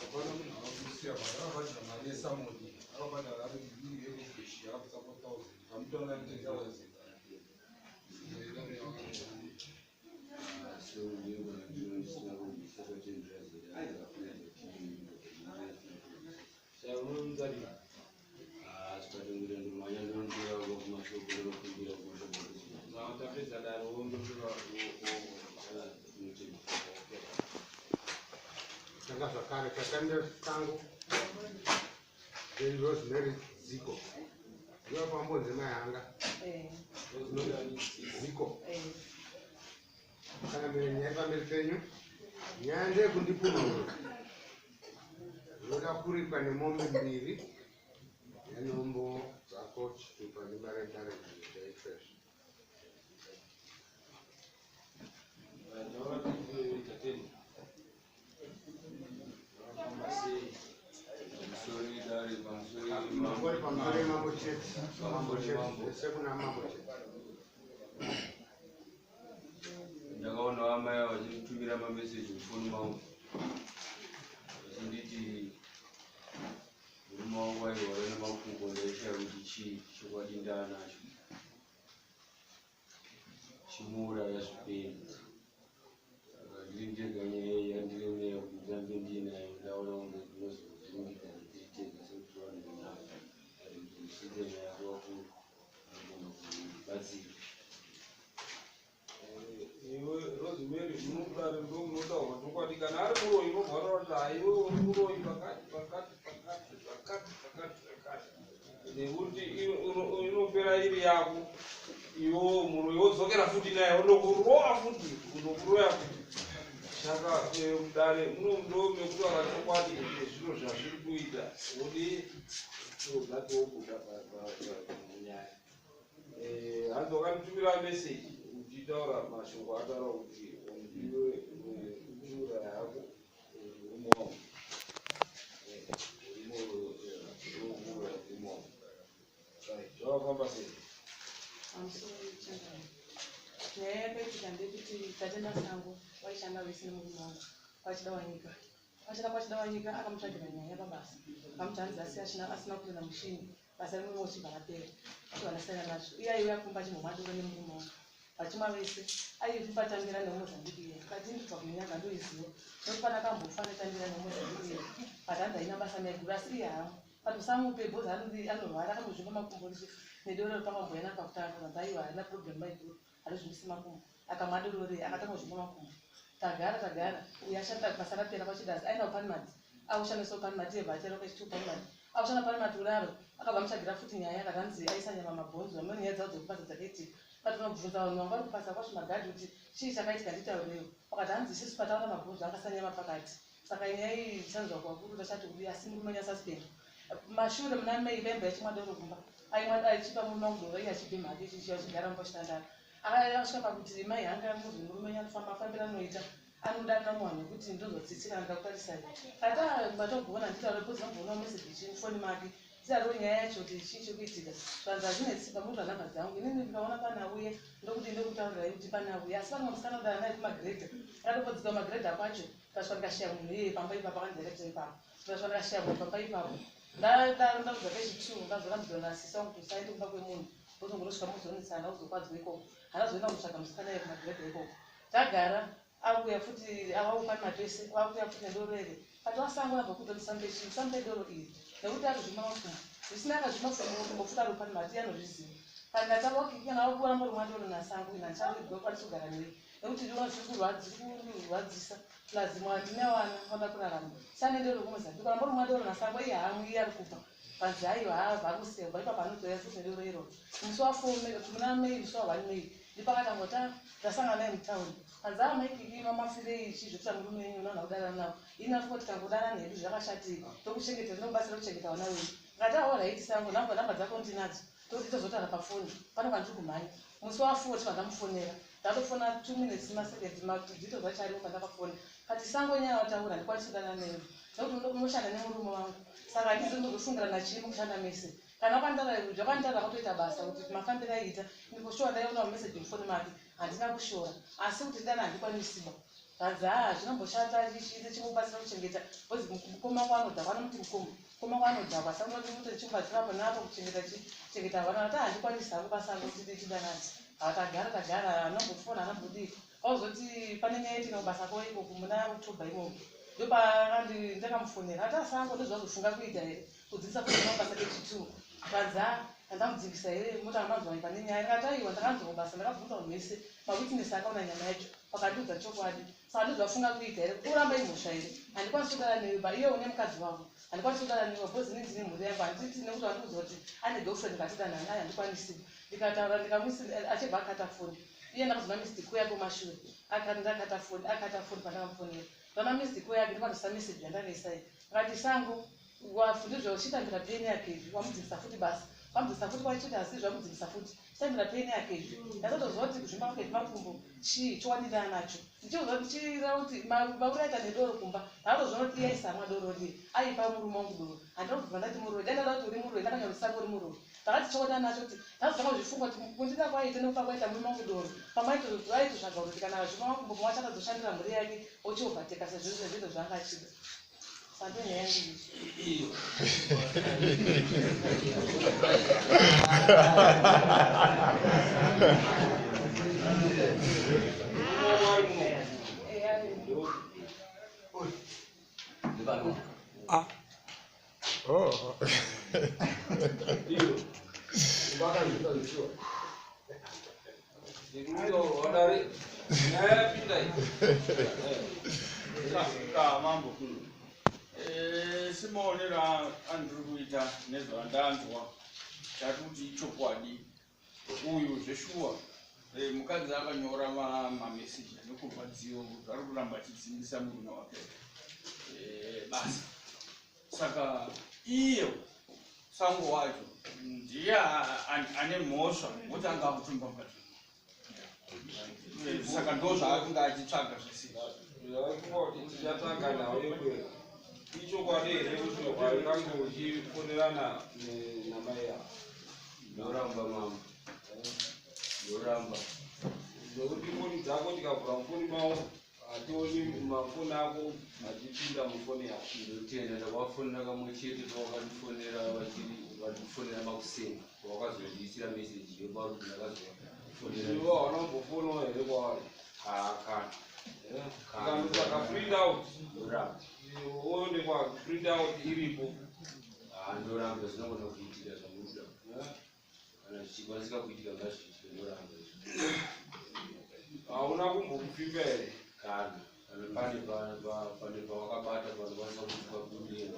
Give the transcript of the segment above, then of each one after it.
Hapana munhu akakusiya mari, akabhadhara mari yesamoni, akabhadhara ari yekeshi, akabvisa 4000, kamutora 10000. Tapedza dare wondotora. Tanga zvakare Tatenda Sango, then Rosemary Ziko. Ndiyo pambonzi mai hanga. Ziko. Kana mire nyaya pamberi penyu. Nyaya ndeyekundipuma uyo. Unoda kuripwa nemombe mbiri nenombo dzako chitupa nemari yedare ndaifresh. Mangori pamusoro yemambo chete. Mambo chete. Zvese kuna mambo chete. Ndakaona vamai ava vachinditumira mameseji mufoni mangu vachinditi murume wangu airwara nemakumbo, ndaishaya kuti chii, chokwadi ndaanacho chimuuraya zviperi. Saka ndiri ndega, nyaya iyi yandiremera kuti ndirambe ndiinayo. Ndaona kunge ndinozovhiringika ndiri tega sekuti vanhu venayo ari kuti ndisvitse nyaya kuvakuru vanogona kundibatsira. Iwe Rosemary, munokudaro ndo munotaurwa chokwadi. Kana ari muroyi, unobva wataura kuti haiwe, uri muroyi pakati pakati pakati pakati pakati pakati, nekuti inopera iri yako. Iwo muroyi wodzokera futi naye, undokurowa futi, undokuroya futi. Saka mudare muno ndo mekutaura chokwadi nezviro zvazviri kuita, wodi zati wobuda munyaya. Hanzi wakanditumira meseji uchitaura mashoko ataura kuti iwe ukuuraya hako murume wangu, uri murume wangu. Right, zvakafamba sei? Pamusoro changamire. Nyaya yakaitika ndekuti Tatenda Sango waishanda vese nemurume wangu kwaChida Wanyika. Kwachida kwaChida Wanyika akamutsvagira nyaya pabasa. Akamuti hanzi asi asina kupinda mushini, basa remurume uchibva rapera. Achibva ndasiyana nazvo. Iye aiuya kumba achimbomwa doro nemurume wangu. Vachimwa vese. Aivipatambira neMozambique iye. Akati ndibva kumunyaga ndoiziva. Nokuti pana akambofa netambira neMozambique iye. But hanzi haina basa maiguru, asi iye haamwe. But usamupe bhozi, anorwara, akambozvimba makumbo nedoro pakamboyana pakutanga. Kanzi aiwa, haina problem maiguru, harizvimbisi makumbo. Akamwa doro rei akatanga kuzvimba makumbo. Tagara tagara, uyu ashanda basa rapera kwaChidazi, aenda kupanimati, akushandisa kupanimati yebva acharoka chitu kupanimati, akushanda panimati kudaro akabva amutsvagira futi nyaya. Akati hanzi aisa nyama mabhonzo. Amweni nyaya dzavo dzekubasa dzakaitika, but unobvunza vanhu vanga vari kubasa kwacho, magadhi, kuti chii chakaitika, nditaurewo. Wakati hanzi isusu pataona mabhonzo akasa nyama pakati. Saka nyaya iyi tichanzwa kwakuru tachati kudii, asi murume nyasuspend. Mashure muna May vaimbo yachimwa doro kumba, aimwa achipa murume wangu doro, iye achibhema hake chichi, achigara mumba chitandara. Akasvika pakuti mai hanga muzi murume nyatofamba afambira anoita anodanira muvanhu nekuti ndozotsitsira ndakutarisai. Ata matogona nditaure bhozi vamboona meseji chimufoni make, titaure nyaya yacho kuti chii chiri kuitika. Zvanzi hazvinetsi, pamutora nhamba dzangu, inini ndikaona panauya ndokuti ndokutaurirai kuti panauya. Asi pane musikana kudara naye kumagredha, akatopodzika kumagredha kwacho. Ndasvika ndikashiya munhu iyeye pamba ipapo, akandirekta ipapo. Ndasvika ndikashiya munhu pamba ipapo. Ndadaro ndaudza kechi2, ndazorambidzwa nasisi wangu kuti usaende kumba kwemunhu, wozongosvika muzonetsana, uzokwadzwa ikoko. Hanazoenda kunotsvaga musikana iye kumagredha ikoko. Tagara, akuya futi avaupani matese, vakuya futi nedoro ere. But wasango abva kuti musambe chii, musambe doro iri nekuti akuzvimba makumbo zvisina, akazvimba makumbo futi ari upani mati anozviziva. Pandataura okay, kana wakuramba rumwa doro nasango, ina ndicharikwanisa kugara newe nekuti ndinoona zviri kurwadzisa, plus mwandine vana vanoda kurarama sane doro kuMozambique. Kuramba rumwa doro nasango, iye haamwi, iye ari kupa. Panzi aiwa, haabva akusiya ipapo, anotoya futi nedoro iroro. Musi wa4 muna May, musi wa1 May, ndipakatangoti ndasangana naye mutauni. Panzi a maikiki mamafirei chii zvekuita murume wenyu unoona kudanana navo? Ini afunga kuti tangodanana hedu, zvakashatei? Tokuchengetera, ndinokubatsira kuchengeta vana wenyu. Ngati alright sango, namba dzako ndinadzo, toti tozotaura pafoni pano pandiri kumhanya. Musi wa4 tibva ndamufonera, ndatofona 2 minutes maseconds, madetails acho aripo pandakafona. Kati sango, nyaya wataura ndikwanisi kudanana newe nekuti unoshanda nemurume wangu, saka handizi ndozosungirana chii mukushanda mese. Kana zvakanditaura kutoita basa kuti mafambiro aiita, ndikoshuwa ndaiona mameseji mufoni make, handina kushora, asi kuti dana handikwanisiba. Zvanzi haa zvinomboshata chimubatsira kuchengeta because mukoma wangu anodhakwa, anomuti mukoma, mukoma wangu anodhakwa, saka unoti chimubatsira apo neapo kuchengeta chengeta vana. Ati handikwanisi hangu basa rangu kuti tidanane. Tagara tagara, anambofona anambodii, kwauzoti pane nyaya yetina kubasa kwavo ikoko muna October imomo, ndopaakandi ndakamufonera ati asango ndozvazofunga kuita here kudzidzisa futi mabasa kechi2. Zvanzi a handamudzingisa here mota manzwa pane nyaya. Ndikati aiwa, ndakanzwa kubasa, ndakabvunza vanhu vese, mawitness akaona nyama yacho vakandiudza chokwadi. Saka ndozvafunga kuita here kuramba imhosva here? Handikwanisi kudara newe ba iye une mukadzi wako, handikwanisi kudara newe because ini ndine mhuri yangu. Handiti nekuti vandiudza kuti ane girlfriend ngatidanani, ai handikwanisi. Ndikataura ndikamusi achibva akata foni iye, ndakazona missed call yake kumashure. Akati ndakata foni, akata foni pandakamufonera, ndana missed call yake, ndikatosa message yandakaisa iyi. Akati sango ndizvo chitambira peni yake izvi, wamudzingisa futi basa, wamudzingisa futi kwachiti asi zvamudzingisa futi, chitambira peni yake izvi. Ndatotoziva kuti kuzvimba kwake makumbo chii chokwadi nacho, ndichireva kuti vauraita nedoro kumba. Ndakatozoona kuti iye aisamwa doro riye, aipa murume wangu doro. Handina kubva ndati muroyi, dai ndada kuti uri muroyi ndakanyora kuti sango uri muroyi. Ndakati chokwadi nacho kuti ndazotanga kuzvifunga kuti kundida kwaita nekupa kwaita murume wangu doro, pamwe aitotsvaga kuti kana zvimba makumbo pamwe achatadzoshandira mhuri yake ochiovhateka sezvo sezvito zvaanga achida. Saka nyaya yangu iyi. Iyo. Eya. Ndipano. Oh. Iyo. Vakazviita zvichiwa. Ndikutaurwa dare. Nyaya yapinda iyi. Ka mambo, semaonero andiri kuita nezvandanzwa, chati kuti ichokwadi uyu zveshuwa. Mukadzi akanyora mameseji anekurwadziwa kuti ari kuramba achidzimbisa murume wake basa. Saka iye sango wacho ndiye ane mhosva kuti anga akutumba mukadzi. Saka ndo zvaakanga achitsvaga zvese. Zvakuva kuti tichatanga nhau yekwera. Ichokwadi here kuti wakange uchifonerana namai avo? Ndoramba mama, ndoramba. Nekuti foni dzako tikavhura mufoni mavo hationi mafoni ako achipinda mufoni yako. Ndotenda, ndakavafonera kamwe chete pavakandifonera vachiri vandifonera makuseni, pavakazondiisira meseji yeparuti ndakazovafonera. Iwe hauna kumbofonawo here kwavari? Kana. Tikandotsvaka print out. Ndoramba. Oonekwa print out iripo. Haa, ndoramba, zvinogona kuitika zvamunoda. Kana zvichikwanisika kuitika ngazviitike, ndoramba izvo. Hauna kumbomupfimba here? Kana pane pane pawakabata panokwanisa kuti pabude.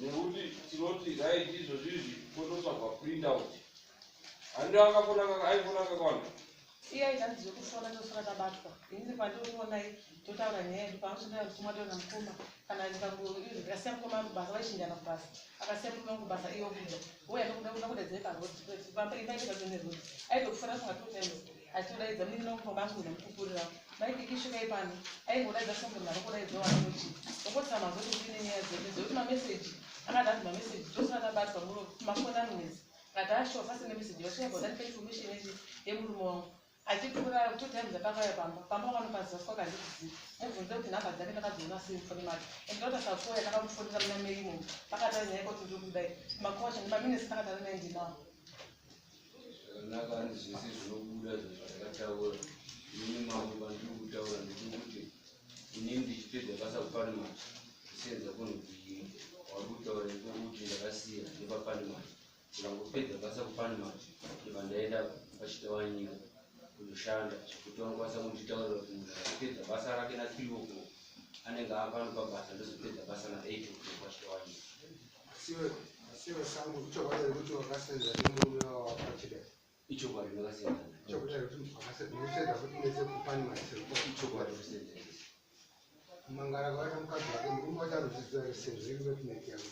Nekuti tinoti right izvozvizvi pototsvagwa print out. Handi akafona, aifona kakawanda. Iye aitanzi zvekufona tosora tabatwa. Inini pandinokuonai totaura nyaya yedu, paanototaura mukoma taura mukoma, kana ndikasiya mukoma kubasa, vaichinjana kubasa, akasiya murume wangu kubasa, iye obuda uya ndakudaidzai paroad, pamba imba iri padhuze neroad. Aitokufona songa two times achitodaidza munini wangu pamba angu ndamupupurira maikiki svikai pano, aingodaidza songo ndarokudaidza wanochi ongotisa mazoti kuti ine nyaya dzedu dzekuti mameseji akati anzi mameseji tosora tabatwa mafoni anonetsa. Kati ashuwa pasine meseji vasvika kuzandipa information yechi yemurume wangu achipfuura two times akakauya pamba pamba vanopaziva saka handikuzivi, mubvunze kuti nhamba dzake ndakadziona sei mufoni make. And ndauta sakoya takamufonera muna May imomo, pakataura nyaya yekuti ndiri kudai makocha nemaminisi takataura naye ndinawo. Zvakanaka, ani zvese zvinobuda zvandakataura inini mambo. Pandiri kutaura ndechekuti inini ndichipedza basa kuPanimati kusenza kunhu wari kutaura ikoko kuti ndakasiya nepaPanimati, ndikangopedza basa kuPanimati ndibva ndaenda paChitawanyika kundoshanda, zvekuti vanokwanisa kunditaurira kuti munhu akapedza basa rake na3 o'clock anenge apano pabasa, ndozopedza basa na8 o'clock paChitawanyika. Siwe sangu, ichokwadi here kuti wakasenza nemurume wawapachida? Ichokwadi, ndakasenza naye. Ichokwadi here kuti wakasenza kuti mese kuPanimati? Ichokwadi, kusenza isi. Mangara kwakaita mukadzi wake, murume wacho anozviziva here sezvo iri statement yangu?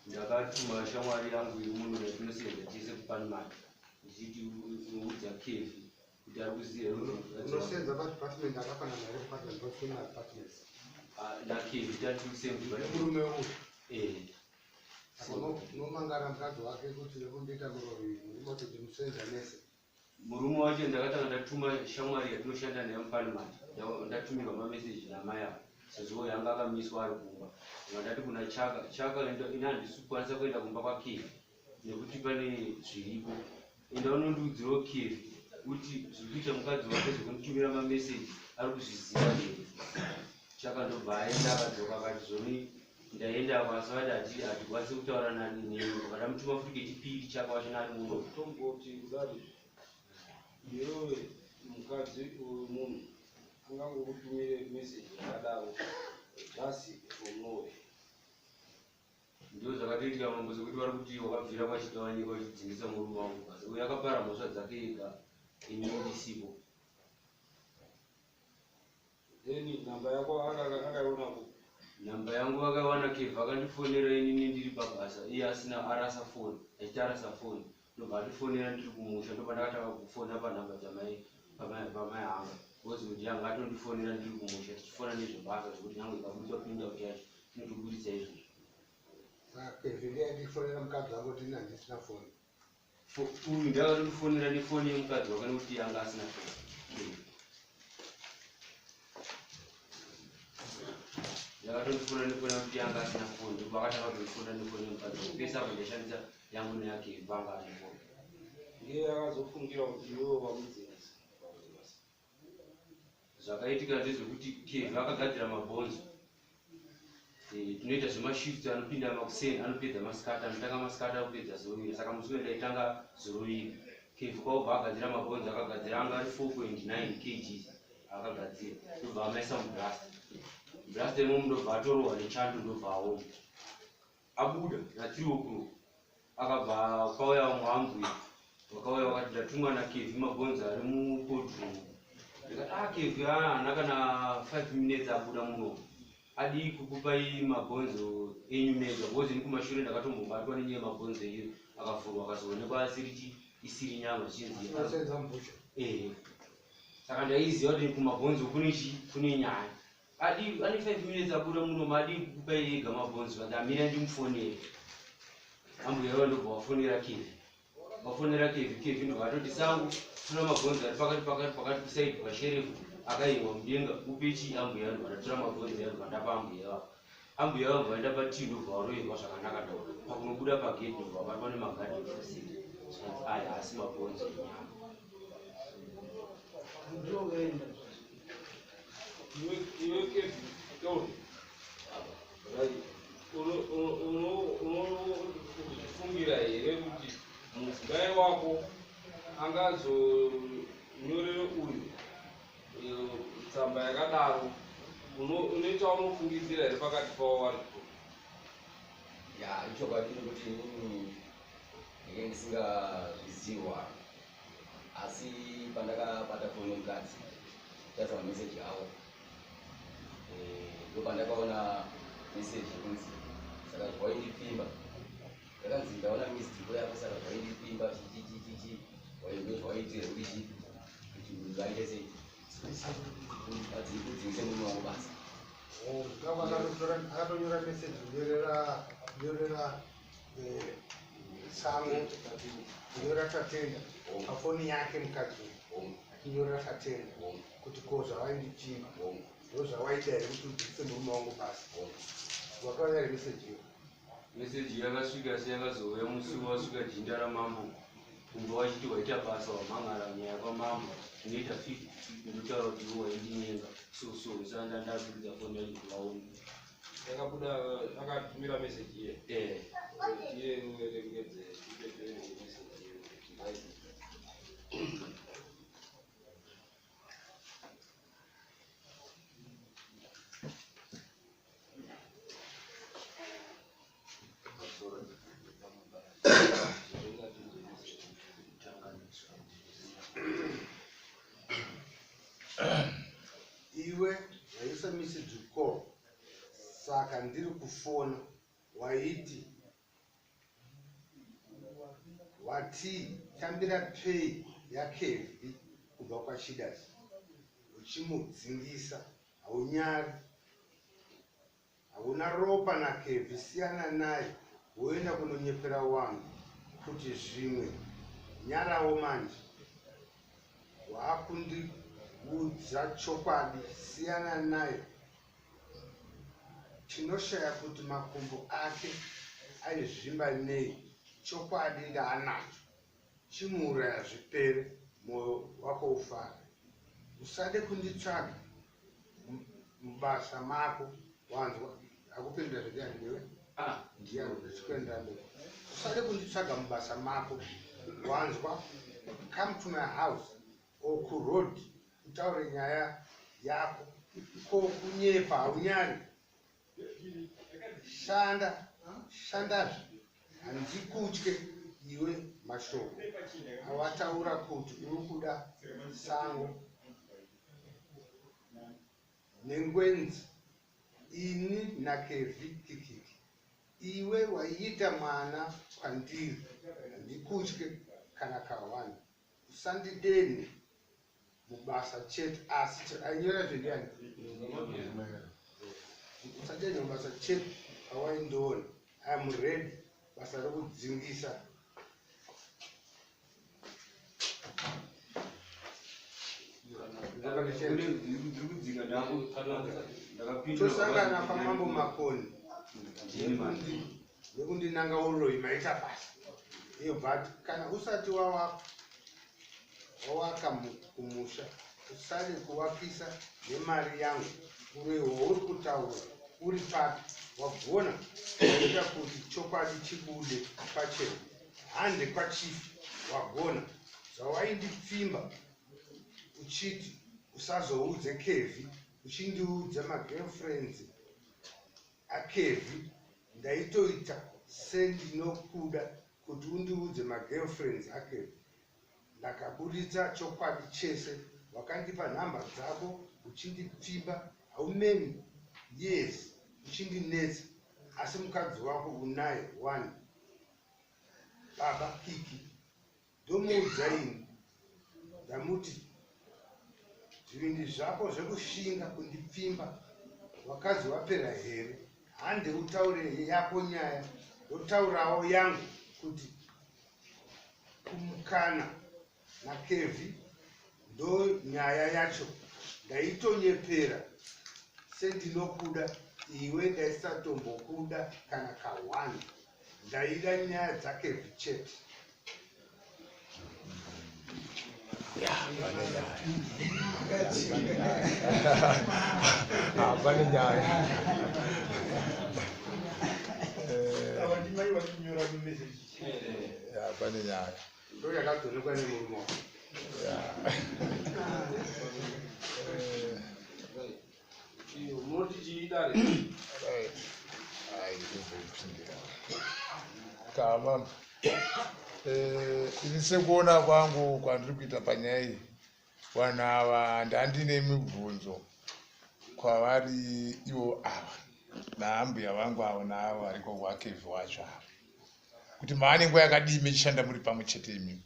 Ndakatuma shamwari yangu iri muno yatinosenza tese kuPanimati ndichiti uudza Kevi kuti ari kuziva here kuti mukadzi wangu- Unosenza padepartment akafanana here department both departments? Ah, naKevi tati same department. Nemurume uyu? Eh. Saka unomangara mukadzi wake kuti nekundiita muroyi, murume wacho ndimusenza mese? Murume wacho ndakatanga ndatuma shamwari yatinoshanda nayo muparliament, ndatumirwa mameseji namai ava sezvo yanga akamiswa ari kumba. Ndanga ndati kuna Chaka, Chaka ini handisi kukwanisa kuenda kumba kwaKevi nekuti pane zviripo. Enda unondiudzirawo Kevi kuti zviri kuita mukadzi wake zvekumutumira mameseji ari kuzviziva here. Chaka ndobva aenda akadzoka akati zvoni ndaenda asi vati hatikwanisi kutaura nani neni. Ndamutuma futi kechipiri Chaka wacho ari muno. Tomboti kudari iwewe mukadzi wemunhu angangokutumire meseji yakadaro just from nowhere? Ndo zvakatoitika mambo, sekuti vari kuti wakabvira kwaChidawanyika uchidzingisa murume wangu basa. Uyo akapara mhosva dzake ega, ini ndisipo. Then namba yako akaiona kupi? Namba yangu vakaiwana Kevha akandifonera inini ndiri pabasa, iye asina arasa foni, achiti arasa foni. Ndobva andifonera ndiri kumusha, ndobva ndakatanga kufona panhamba dzamai pamai hanga because kuti anga atondifonera ndiri kumusha tichifona nezvebasa, zvekuti nyange ikabudiswa printout yacho inotobudisa izvozvo. Saka Kevin ndiye andifonera mukadzi wangu kuti ini handisina foni? Uyu ndakatondifonera nefoni yemukadzi wake nekuti anga asina foni. Ndakatondifonera nefoni yekuti anga asina foni, ndobva akatanga kutondifona nefoni yemukadzi wake. Pese apo ndaishandisa yangu neyake, vanga ane foni. Ndiye akazofungira kuti iwewe wamudzingisa basa? Zvakaitika ndezvekuti Kevhi akagadzira mabhonzo. Tinoita zvemashifts, anopinda makuseni anopedza masikati, anotanga masikati akupedza zoruviri. Saka musi uyo ndaitanga zoruviri, Kevhi kwaubva agadzira mabhonzo. Akagadzira anga ari 4.9 kgs akagadzira, ndobva amaisa mublasta. Blasta imomo ndobva atorohwa nechando, ndobva aoma abuda na3 o'clock. Akabva kwauya vamwe ambuya vakauya vakati ndatumwa naKevhi, mabhonzo ari mucoldroom. Ndikati a Kevhi haana kana 5 minutes abuda muno, adii kukupai mabhonzo enyu mega? Because ini kumashure ndakatombobatwa nenyaya yemabhonzo iyo, akavhurwa akazoonekwa asiri chi isiri nyama, zvichinzi Asenza mubhucha. Ehe, saka ndaiziva kuti kumabhonzo kune chi kune nyaya. Adi ane 5 minutes abuda muno, madii kukupai ega mabhonzo? Kanzi amira ndimufonere. Ambuya iva ndobva wafonera Kevhi, vafonera Kevhi. Kevhi ndobva atoti sangu tora mabhonzo ari pakati pakati pakati kusaidi pasherefu akaimwa mudenga, upe chi ambuya. Ndobva ndatora mabhonzo aya, ndobva ndapa ambuya vavo. Ambuya vavo vaenda patii, ndobva varoverwa zvakanaka. Ndo pakunobuda pagedhi ndobva vabatwa nemagadhi efositi, zvikanzi aya haasi mabhonzo enyama. Ndoenda. Iwe Kevin, Kelvin, right, unozvifungira here kuti mudzimai wako angazonyorere uyu tsamba yakadaro? Unoita unofungidzira here pakati pavo varipo? Ya, ichokwadi nekuti inini ndinge ndisingazviziwa, asi pandakabata foni yemukadzi kutarisa mameseji avo, ndopandakaona meseji yekunzi saka zvawaindipfimba, yakanzi ndaona missed call yako, saka zvawaindipfimba chichichichichi ndo zvawaitira kuti chi kuti vaite sei udzingise murume wangu basa. Akatonyora meseji kunyorera sango, kunyorera Tatenda pafoni yake mukadzi uyu, achinyorera Tatenda kuti ko zvawaindipfimba ndo zvawaita here kuti udzingise murume wangu basa? Wakauya here meseji iyo? Meseji yakasvika, asi yakazouya musi wasvika jinda ramambo kumba wachiti waita basa wamhan'ara nyaya kwamambo, inoita 50 inotaura kuti iwe waindinyenga. So so saka ndandakuridza foni yacho kuti vaone. Yakabuda akatumira meseji iye? Eh. Iye uverengedze, tipe meseji iyo kuti vaisi. Iwe waisa message call, saka ndiri kufona. Waiti wati tambira pay yaKevhi kubva kwaChidas uchimudzingisa. Haunyari, hauna ropa naKevhi, siyana naye. Woenda kunonyepera wanhu kuti zvimwe, nyarawo manje. Waakundiudza chokwadi, siyana naye. Tinoshaya kuti makumbo ake aizvimba nei. Chokwadi ndaanacho, chimuuraya zvipere, mwoyo wako ufare. Usade kunditsvaga mubasa mako, wanzwa? Akupindura zvediani ndiwe ndiyani ndichikuenda mberi. Usade kunditsvaga mubasa mako, wanzwa? Come to my house or kuroad utaure nyaya yako. Ko kunyepa haunyari? Shanda, shandazve, handikutye iwe. Mashoko awataura kuti uri kuda sango nengwenzi, ini naKevhi kikiki. Iwe waiita mwana kwandiri, handikutye kana kahwani. Usandidene mubasa chete, asi ainyora zvendiani. Usadene mubasa chete awaindiona. I am ready, basa rekudzingisa. Ndiri kudzika ndakapinda. Tosangana pamambo Makoni nekundinanga uroyi, maita basa iyo. But kana usati wawaka kumusha, usade kuwakisa nemari yangu. Uroyi hwauri kutaura uri papi? Wagona waita kuti chokwadi chibude pachena. Hande kwachief, wagona. Zvawaindipfimba uchiti usazoudze Kevhi, uchindiudza magirlfriends aKevhi, ndaitoita sendinokuda kuti undiudze magirlfriends aKevhi. Ndakabuditsa chokwadi chese. Wakandipa nhamba dzako uchindipfimba how many years, uchindinetsa, asi mukadzi wako unaye one. Baba Kiki ndomuudza ini, ndamuti zvivindi zvako zvekushinga kundipfimba wakadzi wapera here? Hande utaure yako nyaya, ndotaurawo yangu kuti kumukana naKevhi ndo nyaya yacho. Ndaitonyepera sendinokuda iwe, ndaisatombokuda kana ka1. Ndaida nyaya dzaKevhi chete. Pane nyaya. Ah, pane nyaya. Ava ndimai vachinyora mumeseji. Ya, pane nyaya. Ndo yakadzonikwa nemurume wako. Ya. Iyo munoti chiidare? Right. Ai, ndizopindira. Kama. Ini sekuona kwangu kwandiri kuita panyaya iyi, vanhu ava ndandine mibvunzo kwavari ivo ava naambuya vangu avo naavo variko kwaKevhi wacho ava, kuti maane nguva yakadii mechishanda muri pamwe chete imimi?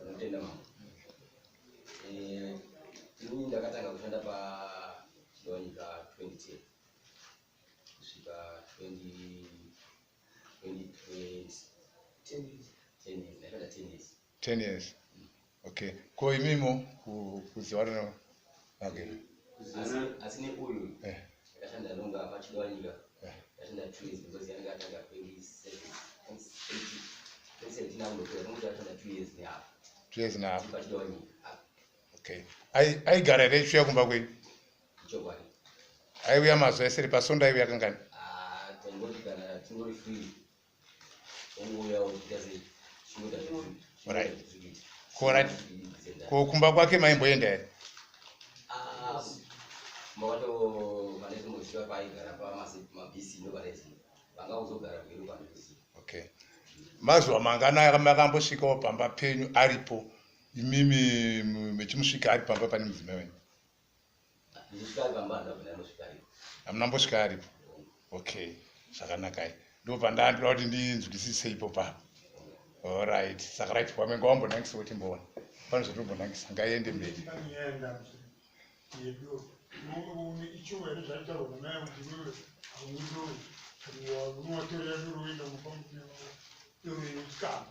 Ndinotenda mama. Inini ndakatanga kushanda paChidawanyika 2010 kusvika 20 2020, 10 years ndashanda, 10 years. 10 years, okay. Ko imimo kuziva rino, okay. Asi neuyu ndakashanda nonga paChidawanyika ndashanda 2 years, because yange atanga 27 2017, akundopera nokuti ashanda 2 years nehalf. 2 years and a half. paChidawanyika apa. Okay. Aigara here achiuya kumba kwenyu? Chokwadi. Aiuya mazuva esere pasonda? Aiuya kangani? Ah, tangoti kana tingori free ongouyawo tiita sei, chingoita. Right. Ko right. Ko kumba kwake maimboenda here? Kumba kwacho pandaitomboziva paaigara pamabhisi, ndo pandaiziva vanga kuzogara kwedu pandikuziva. Okay. Mazuva mangana makambosvikawo pamba penyu aripo, imimi mechimusvika ari pamba pane mudzimai wenyu? Ndichisvika ari pamba, ndabva ndambosvika aripo. Hamuna mbosvika aripo. Okay, zvakanakai. Ndo pandandoda kuti ndinzwisise ipo papo. Alright, saka right, wamenga wambonangisa kuti mboona pane zvatombonangisa, ngaiende mberi. Pane nyaya yandanzwa yedoro. Ichiwa here zvaitaurwa naye kuti iwewe haumwi doro, unowatorera doro woenda mupa murume wako? doro yechikamu.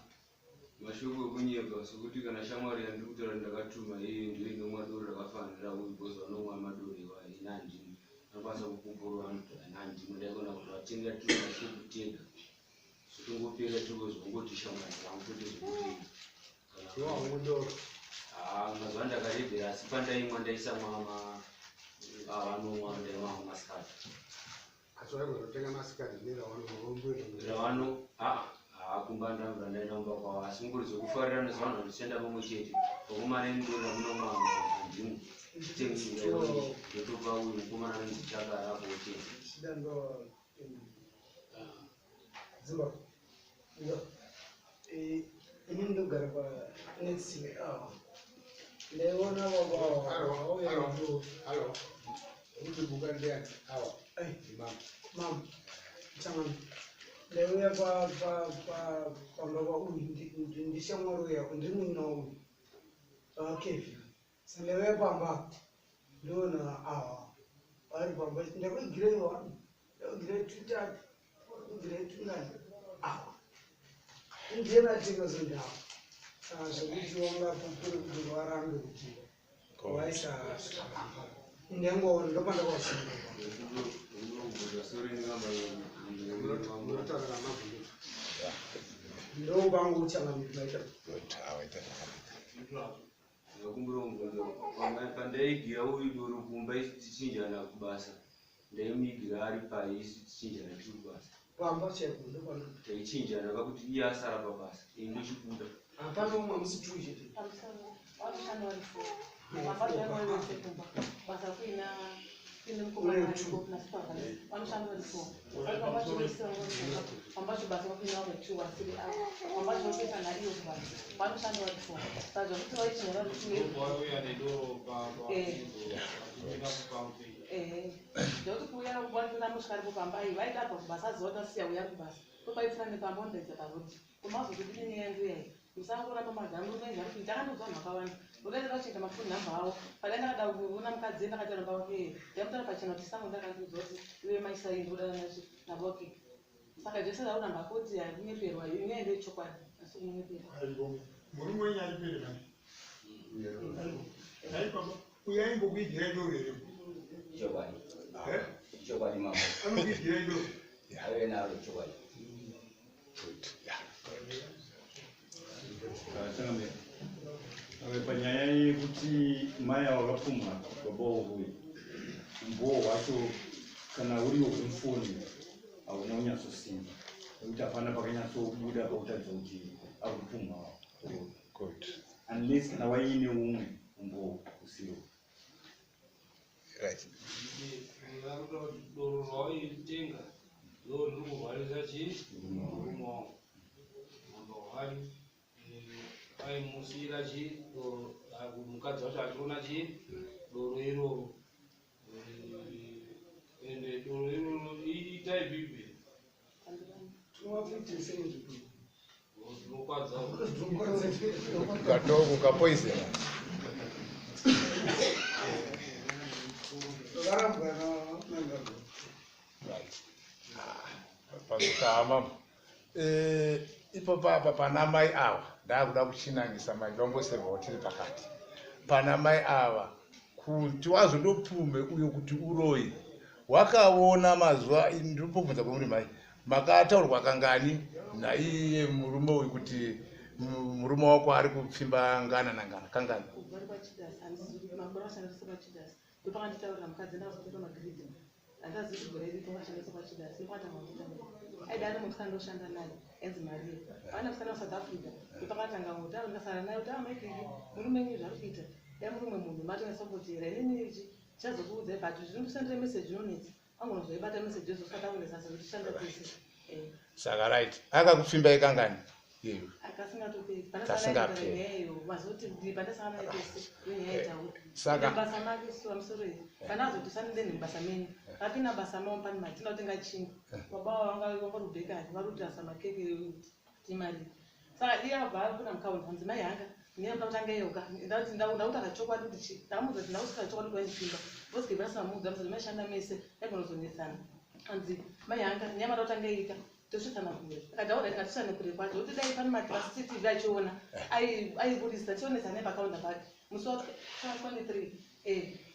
Mashoko ekunyepa, sokuti kana shamwari yandiri kutaura ndakatuma iye ndiyo inomwa doro rakafanira uyu, because vanomwa madoro iwayo, ini handimwi. Anokwanisa kupupurura vanhu kuti ini handimwi. Ndaigona kuti vatengera tiri mashopu tega, zvotongopera tirikuzongoti shamwari dzangu, kwete zvekuti kana Iwe haumwi doro? Haa, mazuva ndakaregera, asi pandaimwa ndaisamwa avanomwa, ndaimwa masikati. Asi waigona masikati neravanoomboita? Ravano aa kumba ndambura ndaenda kumba kwavo, asi nguri dzekufarirana sevanhu vanoshanda pamwe chete. Vakomana, ini doro ramunomwa handimwi, ndotopa uyu mukomana anonzi Chakara apo otenga. Chidando Zimbabwe. Ndo. Ini ndogara pa next awa. Ndaiona baba vauya Alo. ndo. Alo, uchibuka ndiani awa? Ai, mama. Mama. Changani. Ndaiuya pa pa pa pamba pa uyu ndishamwari uya, ndiri muina uyu. Pa Kevin. Saka ndaiuya pamba ndoona awa vari pamba, ndakuigirai one, ndakuigirai 230, ndakuigirai 29 awa. Ndiye vatenga zondawo. Saka zvekuti wangapupure kuti varambe kuti waisasvika pamba. Ndangoona ndopandakawasinga. Munotaura namabvunduka. Ndopangu uchangamiri maita. Good, awaita zvakanaka. Ndakumbira mubvunzo. Pandaigira uyu doro kumba, isi tichinjana kubasa, ndaimuigira ari pai, isi tichinjana tiri kubasa? Pamba chaipo ndopano. Taichinjana kakuti iye asara pabasa, ini ndochibuda. Hapana umwe, hamusi two chete. Pamusoro vanoshanda vari four pamba, vari vese kumba basa kuina kuine mukomana ariko nasupervisor, vanoshanda vari four vari pamba chivese pamba cho basa, vakuina vamwe two vasiri avo pamba cho vakuita naiyo kubasa, vanoshanda vari four. Saka zvakuti vaichinja vari two. Wauya nedoro. Eh. Pachipinda kupampe. Ehe, ndekuti kuuya vanosvika aripo pamba iyi, vaida abva kubasa, aziva kuti asiya uya kubasa, topaipfura nepamba ondaidza parodi komazotodini neya nduya iyi musangoramba magara munoenza kuti ndakandodzwa vanhu vakawanda ndodaita vachengeta mafoni namba avo. Padai ndakada kuona mukadzi, ndakataura namba wake, ndaimutaura pachena kuti sango ndakandiudza kuti iwe maisai ndodana navoke. Saka zvese zvakuramba kuti hakunyeperwa, inyaya ndeyechokwadi, asi kumunyeperwa. Aibo, murume wenyu ari pere manje. Ai baba, uyu aimbokuigirai doro here? Ichokwadi. Eh? Ichokwadi, mama. Anokuigirai doro? Aive naro, chokwadi. Good, yeah, good. Changamire, panyaya yekuti mai ava vakapfumwa baba uyu, umbowo hwacho kana uriwo hwemufoni hauna kunyatsosimba, nekuti hapana pakanyatsobuda pakutaridza kuti ari kupfumwa. Good. Unless kana waine umwe umbowo usiwo. Right. Varikuda kuti doro ravaitenga ndo riri kurwarisa chii murume wangu. Number one, aimusiyira chii doro, mukadzi wacho achiona chii doro iroro. Ende doro iroro itype ipi? Tinova 50 cents. Rinokwadza. Katoko kapoisena. Vakarambwa namangagwa. Right. Pazvikama ipo papa pana mai ava, ndakuda kuchinangisa manje, vamboserwawo tiri pakati pana mai ava kuti wazondopfume uyo kuti uroyi wakaona mazuva. Ndinopobvunza kwamuri mai, makataurwa kangani naiye murume uyu kuti murume wako ari kupfimba ngana nangana, kangani? Kubva ri kwachidas, handizivi makore ashandisa kwachidas, ndopakanditaurira mukadzi, ndakazotoita magiridhi, handazivi kuti gore ripi wakashandisa kwachidas, ndopakatanga kunditaurira. Aida ane musikana ndoshanda naye ainzi Maria, aana musikana weSouth Africa, ndopakatanga kutaura, ndikasara naye kuti amaikiki murume enyu zvari kuita, dai murume munhu matonyatsopotera inini ichi chazokuudzai, but zvinondisendere meseji inonetsa, angonozoibata meseji yozosvika takunetsa sezvo tichishanda tese. Saka right, akakupfimbai kangani iyeyo? Kasingatoperi. Kasingaperi. Pandasangaeyo mazoti pandasangana naye pese iyo nyaya itaura. Basa make suwa musoro iyi kana azoti sandende mubasa menyu, apinda basa mavo pani matina kutenga chingwa, baba vavo vanga vari kubhekari, vari kutarisa makeke timari. Saka iye abva akuna mukaunti hanzi mai hanga nyaya kutanga yoga, ndati ndautaura chokwadi kuti chi ndakamudza kuti ndakusvika chokwadi kuti waindipfimba vosike basa, mamuudza musati maishanda mese, aigonozonetsana. Hanzi mai hanga nyaya mada kutanga ika. Tosvitsana kure. Akati aona ngatisvitsane kure kwacho. Kuti dai pane maCCTV achiona aibudisa tionesa nepakaunda pake. Musi wa 23.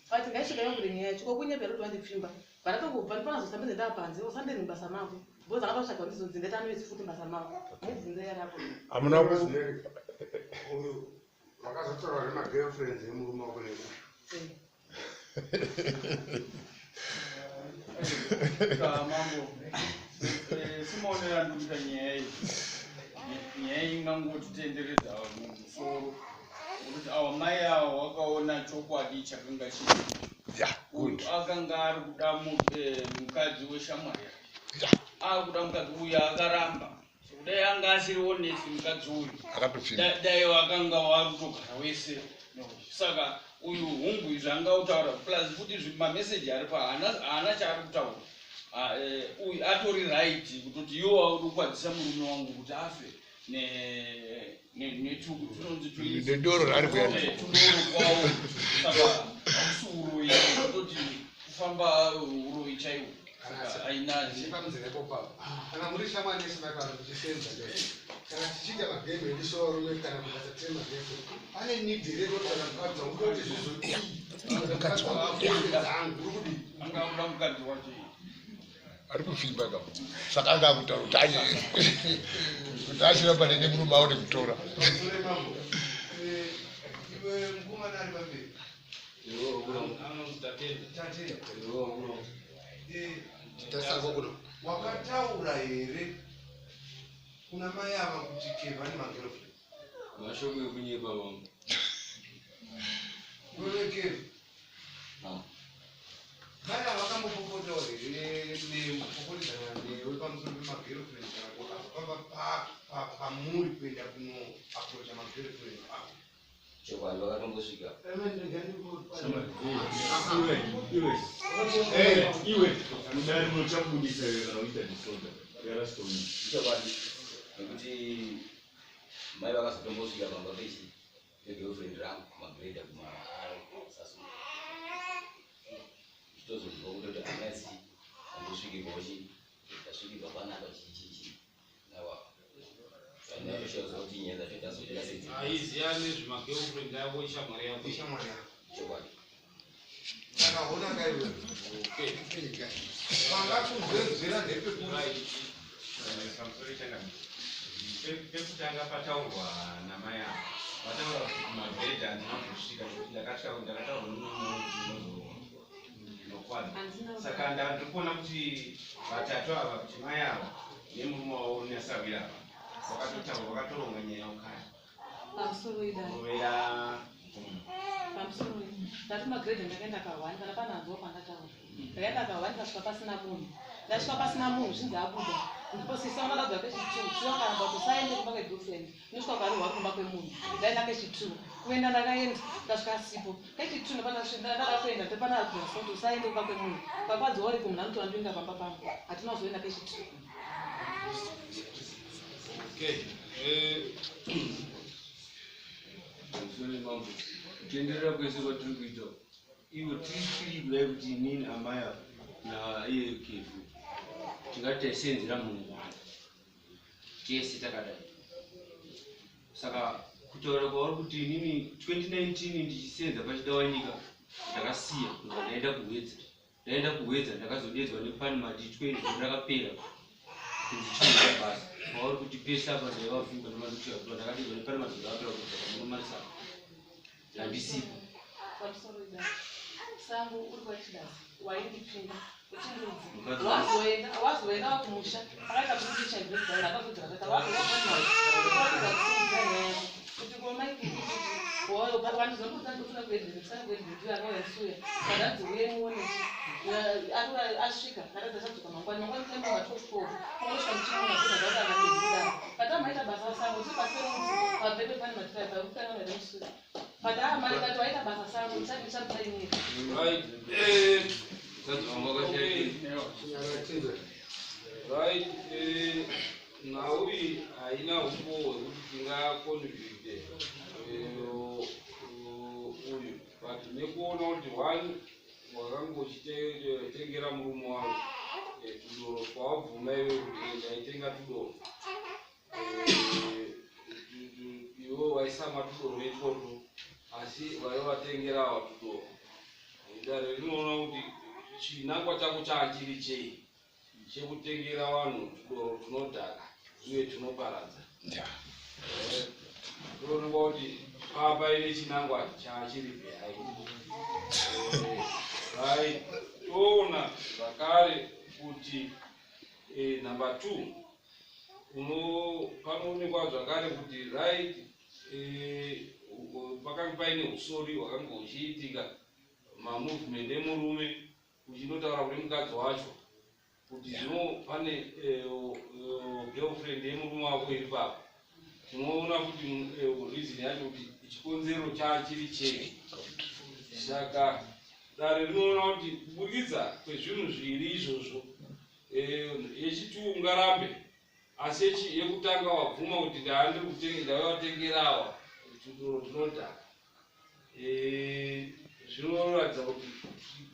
Vati ngaisvika yokure nyaya yacho. Kokunyepera kuti wandipfimba. Vanatongobva ndipanazosambidza ndaapanze usandeni mubasa mavo. Because akatotsvaga ndizodzi ndati anoisi futi mubasa mavo. Mubvunze yarapo. Hamuna ku Uyu wakazotaura nemagirlfriends emurume wako neuyu. Mambo, simaonero andikuita nyaya iyi, nyaya iyi ingangotitenderedza mumusoro nekuti awa mai awa wakaona chokwadi chakanga chiri. Uyu akanga ari kuda mukadzi weshamwari yake, ari kuda mukadzi uyu akaramba. Dai anga asiri honest mukadzi uyu, dai wakanga warutogara wese. Saka uyu hungu izvi anga kutaura, plus futi mameseji aripo haana chaari kutaura. Uyu atori right kutoti iwo wauri kukwadzisa murume wangu kuti afe nedoro raari kuenda tudoro kwawo. Saka hausi uroyi, kutoti kufamba uroyi chaiwo aina Chipamudzire popapo. Kana muri shamwari nesimai muchisenza ndee. Kana tichiita magame edu sevarume kana kubasa tiri magame. Pane need here kuti kana mukadzi wangu kuti zvizodii? Mukadzi wangu. Dzangu uri kudii? Anga kuda mukadzi wacho. Ari kufimba ka, saka anga akutaura kuti kuti achiramba nene murume aone kutora. Sore mambo. Iwe mukomana ari pamberi. Tatenda. Tasango kuno. Wakataura here kuna mai ava kuti Kevha nemagirlfriend? Mashoko ekunyepa mambo. Iwewe Kevha. Mai ava vakambopopotawo here nekupopotedzana newe pamusoro pemagirlfriend kana kuti apa pamuri kuenda kunoaprocha magirlfriend ako? Chokwadi vakatombosvika. Iwe, iwe, mudare munochakubudisa iwe kana uita disorder yarasitomi. Chokwadi nekuti mai vakazotombosvika pamba pechi pegirlfriend rangu kumagredha kumasasu, chitozonzwa kutoti amasi ambosvikirwawo chi ndasvikirwa panapa chichichi nawa ndatoshaiwa kuti nyaya dzacho ndazoita sei. Aiziya nezvemagirlfriend ako ishamwari yako. Ishamwari yako. Chokwadi. Saka hona kaiwe. Pangakuzenzera ndepekuti Right. Pamusoro changamire, pekutanga pataurwa namai ava, vataura kuti kumabhedha handina kuzosvika nekuti ndakataurwa nemurume ndinokwana. Saka ndiri kuona kuti vatatu ava, kuti mai ava nemurume wavo nesawira ava, vakatotaura, vakatoronga nyaya yokaya Pamusoro idai. rovera. Pamusoro ndati magredhi ndakaenda kahwani kana pananzwa pandataura. Ndakaenda kahwani, ndasvika pasina munhu. Ndasvika pasina munhu, zvinzi abuda. Ndipo sisi vanodadza kechitu siwa karamba kuti usaende kumba kwegirlfriend, unosvika ukarohwa kumba kwemunhu. Ndaenda kechitu, kuenda ndakaenda, ndasvika sipo. Kechitu ndada kuenda, ndopanadzwa kuti usaende kumba kwemunhu, kwakwadzi uri kumunhu anotora ndinga pamba pangu. Hatina kuzoenda kechitu. Okay. Pamusoro mambo, kutenderera kwese kwatiri kuita ivo tiri tiri kudai kuti inini, amai ava naiye Kefu tingati taisenzera munhu wani tese takadai. Saka kutaura kwauri kuti inini 2019 ndichisenza paChidawanyika ndakasiya, kubva ndaenda kuHwedza. Ndaenda kuHwedza ndakazodedzwa nepanimati 20 rakapera kunzi chiita basa. Pauri kuti pese apa ndaivavhimba nemadokotera, ndakadedzwa nepanimati rakapera kuti munomarisaka handisipo. Pamusoro idai, sango uri kwachidasi waindipinda uchindudzi. Mukadzi wangu. Wazoenda kumusha akaita kuti chaibreakdown, akazodzira wazowakuza kusimudzira nyaya yako kuti komaikwandizombudza ndofuna kuedhirisa kuedhirisa akauya suya padanzi uye muone asvika akadza chadzoka mangwani mangwani kulemba ma12 unosvika muchiona zvinhu zvakakadaro patamaita basa sango tiri pasi pemuti pabhebe pane matiraipa ekutanga naita musuya pataamaikati waita basa sango ndichamusainira. Right. Mukadzi wangu akashaikira. Right. Nhau iyi haina humbowo hwekuti tingaconvicte uyu, but nekuona kuti one wakangochitengera murume wangu. Tudoro twawabvuma iwe kuti ndaitenga tudoro, iwe waisamwa tudoro itwotwo, asi waivatengerawo tudoro. Dare rinoona kuti chinangwa chako chaachiri chei chekutengera vanhu tudoro tunodhaka uye tunoparadza. Toonekwa kuti papaine chinangwa chaachiri behind. Right, toona zvakare kuti number 2 panoonekwa zvakare kuti right, pakange paine usori hwakange huchiitika, mamovement emurume uchinotaura kune mukadzi wacho kuti zvino pane girlfriend yemurume wako iri papo. Tinoona kuti reason yacho kuti chikonzero chachiri chei. Saka dare rinoona kuti kuburikidza kwezvinhu zviviri izvozvo, yechitu ungarambe, asi yekutanga wabvuma kuti ndaivatengerawa tudoro tunodhaka, zvinoratidza kuti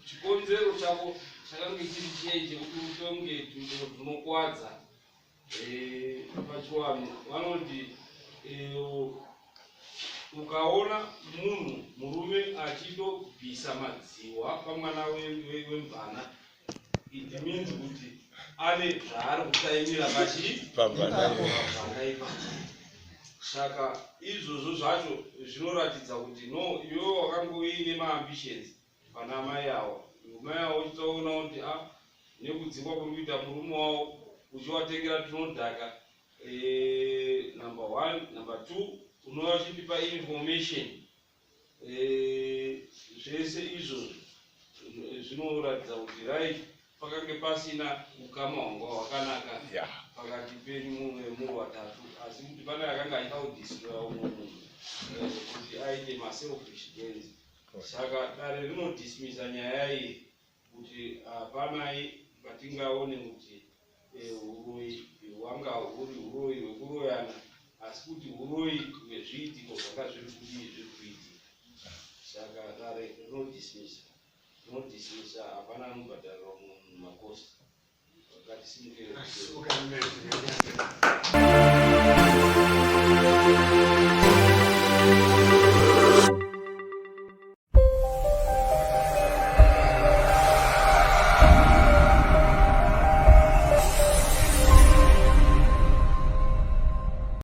chikonzero chako chakange chiri chei chekuti utonge tudoro tunokwadza. Pachivanhu vanoti ukaona munhu murume achitobvisa madziwa pamwana wemvana, it means kuti ane zvaari kutaimira Pamvana. Pamvana ipapo. Saka izvozvo zvacho zvinoratidza kuti no, iwewe wakange uine maambitions pana mai avo, mai avo uchitoona kuti a nekudzingwa kuri kuita murume wavo, uchivatengera tunodhaka, number one. Number two, unova uchindipa information. Zvese izvozvo zvinoratidza kuti right, pakange pasina ukama hwanga hwakanaka pakati penyu muri vatatu, asi kuti pane akanga achida kudestroya umwe munhu kuti aite maselfish gains. Saka dare rinodismisa nyaya iyi kuti hapanai patingaone kuti uroyi hwanga huri uroyi hwekuroyana, asi kuti uroyi hwezviitiko zvanga zviri kudii, zviri kuitika. Saka dare rinodismisa, hapana anobhadharirwa munhu macosts. Ngatisimuke. Simuka.